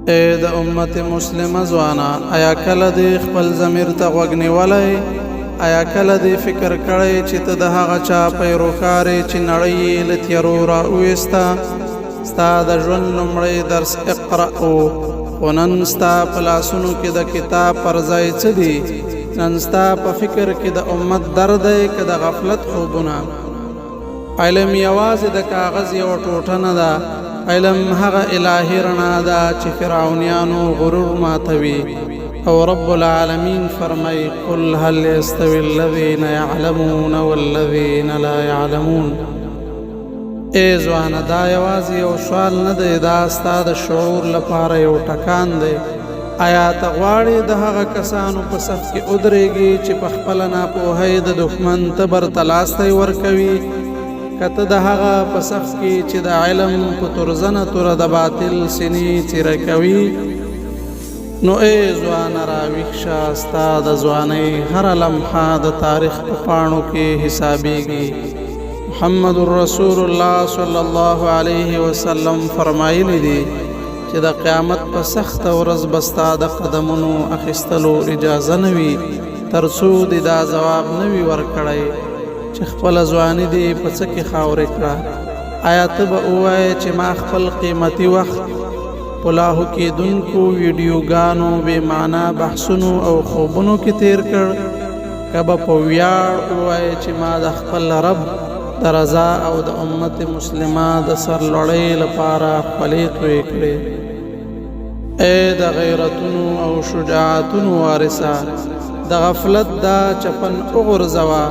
اې د امت مسلمه ځوانه، ایا کله دې خپل ضمیر ته غوږ نیولی؟ ایا کله دې فکر کړی چې ته د هغه چا پیروکار یې چې نړۍ یې له تیارو را وویسته؟ ستا د ژوند لومړی درس اقرأ و، خو نن ستا په لاسونو کې د کتاب پر ځای څه دي؟ نن ستا په فکر کې د امت درد دی که د غفلت خوبونه؟ علم یوازې د کاغذ یوه ټوټه نه ده، علم هغه الهي رڼا ده چې فرعونیانو غرور ماتوي. او رب العالمین فرمایي: قل هل يستوي الذين يعلمون والذين لا يعلمون. ای ځوانه، دا یوازې یو سوال نه دی، دا ستا د شعور لپاره یو ټکان دی. ایا ته غواړې د هغه کسانو په صف کې ودرېږې چې په خپله ناپوهۍ د دښمن تبر ته لاستی ورکوي، که ته د هغه په صف کې چې د علم په تورزنه توره د باطل سینې څیره کوي؟ نو ای ځوانه، راویښ شه، ستا د ځوانۍ هره لمحه د تاریخ په پاڼو کې حسابیږي. محمد رسول الله صلی الله علیه وسلم فرمایلی دي چې د قیامت په سخته ورځ به ستا د قدمونو اخیستلو اجازه نه وي تر څو دې دا ځواب نه وي ورکړی چې خپله ځواني دې په څه کې خاورې کړه. ایا ته به ووایې چې ما خپل قیمتي وخت په لاهو کېدونکو ویډیوګانو، بې معنا بحثونو او خوبونو کې تیر کړ، که به په ویاړ ووایې چې ما د خپل رب د رضا او د امت مسلمه د سرلوړۍ لپاره خولې تویې کړې؟ ای د غیرتونو او شجاعتونو وارثه، د غفلت دا چپن وغورځوه.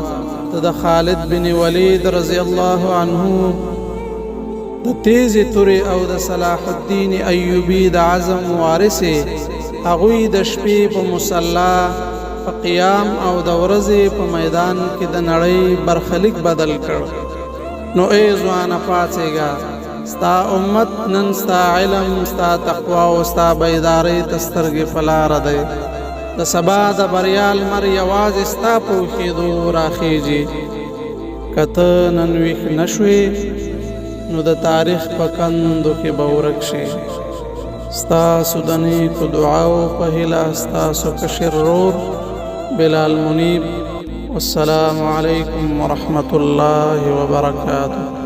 ته د خالد بن ولید رضی الله عنه د تیزې تورې او د صلاح الدین ایوبي د عزم وارث. هغوی د شپې په مصلا په قیام او د ورځې په میدان کې د نړۍ برخلیک بدل کړ. نو ای ځوانه، پاڅېږه، ستا امت نن ستا علم، ستا تقوا او ستا بیدارۍ ته سترګې په لاره دی. د سبا د بریا لمر یوازې ستا په ویښېدو راخیږي. که ته نن ویښ نه شوې، نو د تاریخ په کندو کې به ورک شې. ستاسو د نیکو دعاو په هیله، ستاسو کشر ورور بلال منیب. والسلام علیکم ورحمة الله وبرکاته.